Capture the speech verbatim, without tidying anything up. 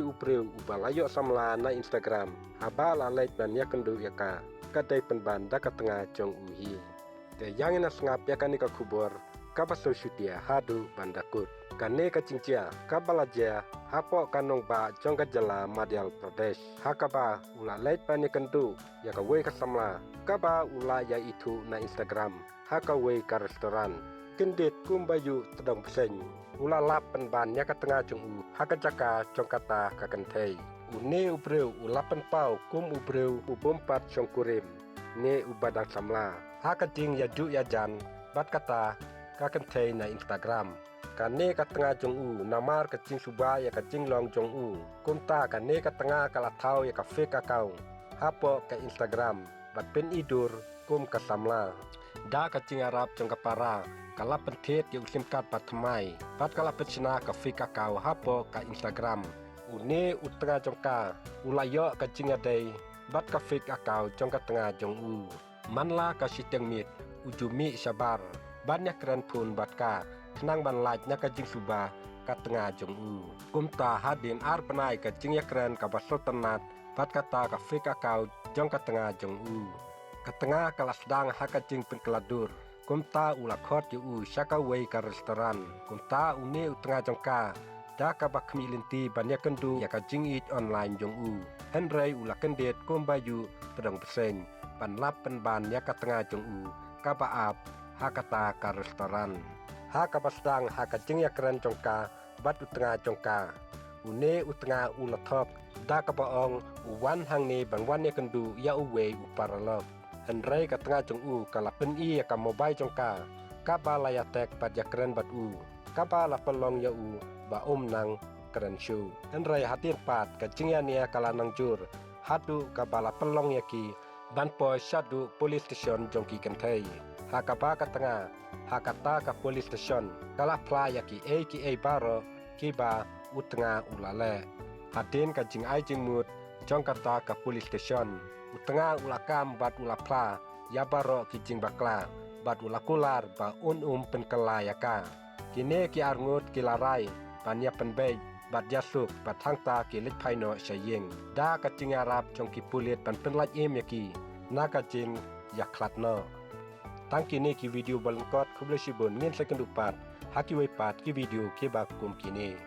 U briew uba la ïoh samla na Instagram, haba la leit ban ïakynduh ïa ka, ka dei pynban da ka tnga jong u hi. Te ïa ngin ïa sngap ïa kane ka khubor kaba sngewsih haduh ban da kut. Kane ka jingjia kaba la jia hapoh ka nongbah jong ka jylla Madhya Pradesh, ha kaba u la leit ban ïakynduh ïa kawei ka samla kaba u la ïa ithuh na Instagram ha kawei ka restaurant. Kyndit kumba ïuh tdong bseiñ, u la lap pynban ïa ka tnga jong u ha ka jaka jong kata ka kynthei. Une u briew u la pynpaw kum u briew u bym pat shongkurim ne uba dang samla ha ka jingïajuh ïajan bad kata ka kynthei na Instagram. Kane ka tnga jong u, namar ka jingsuba ïa ka jinglong jong u, kumta kane ka tnga ka la thaw ïa ka fake account hapoh ka Instagram bad pyn-i dur kum ka samla. Da ka jingïarap jong ka para, ka la pynthied ïa u sim card ba thymmai bad ka la pynshna ka fake account hapoh ka Instagram. Une u tnga jong ka u la ïoh ka jingïadei bad ka fake account jong ka tnga jong u. Man la ka shiteng miet, u ju mih shabar ban ïakren phone bad ka, khnang ban lait na ka jingsuba ka tnga jong u. Kumta hadien ar bnai ka jingïakren kaba sngewtynnat bad kata ka fake account jong ka tnga jong u. Ka tnga ka la sdang ha ka jingpynkylla dur. Kumta u la khot ïa u sha kawei ka restaurant. Kumta une u tnga jong ka, da kaba khmih lynti ban ïakynduh ïa ka jingïeit online jong u. Hynrei u la kyndit kumba ïuh tdong bseiñ ban lap pynban ïa ka tnga jong u kaba ap ha kata ka restaurant. Ha kaba sdang ha ka jingïakren jong ka bad u tnga jong ka, une u tnga u la thok da kaba ong u wan hangne ban wan ïakynduh ïa uwei u paralok. Hynrei ka tnga jong u ka la pyn-i ïa ka mobile jong ka, kaba la ïatek bad ïakren bad u, kaba la pynlong ïa u ba um nang kren shuh. Hynrei hadien pat ka jingïania ka la nang jur haduh kaba la pynlong ïa ki ban poi shaduh police station jong ki kynthei. Ha kaba ka tnga, ha kata ka police station ka la phla ïa kiei kiei baroh kiba u tnga u la leh. Hadien ka jingai jingmut jong kata ka police station, u tnga u la kam bad u la phla ïa baroh ki jingbakla bad u la kular ba un ym pynkylla ïa ka. Kine ki arngut ki la rai ban ïa pynbeit bad ïa suk bad hangta ki leit phai noh sha ïing da ka jingïarap jong ki pulit ban pynlait im ïa ki na ka jingïakhlad noh. Tang kine ki video ba lyngkot, khublei shibun, ngin sa ïakynduh pat ha kiwei pat ki video kiba kum kine.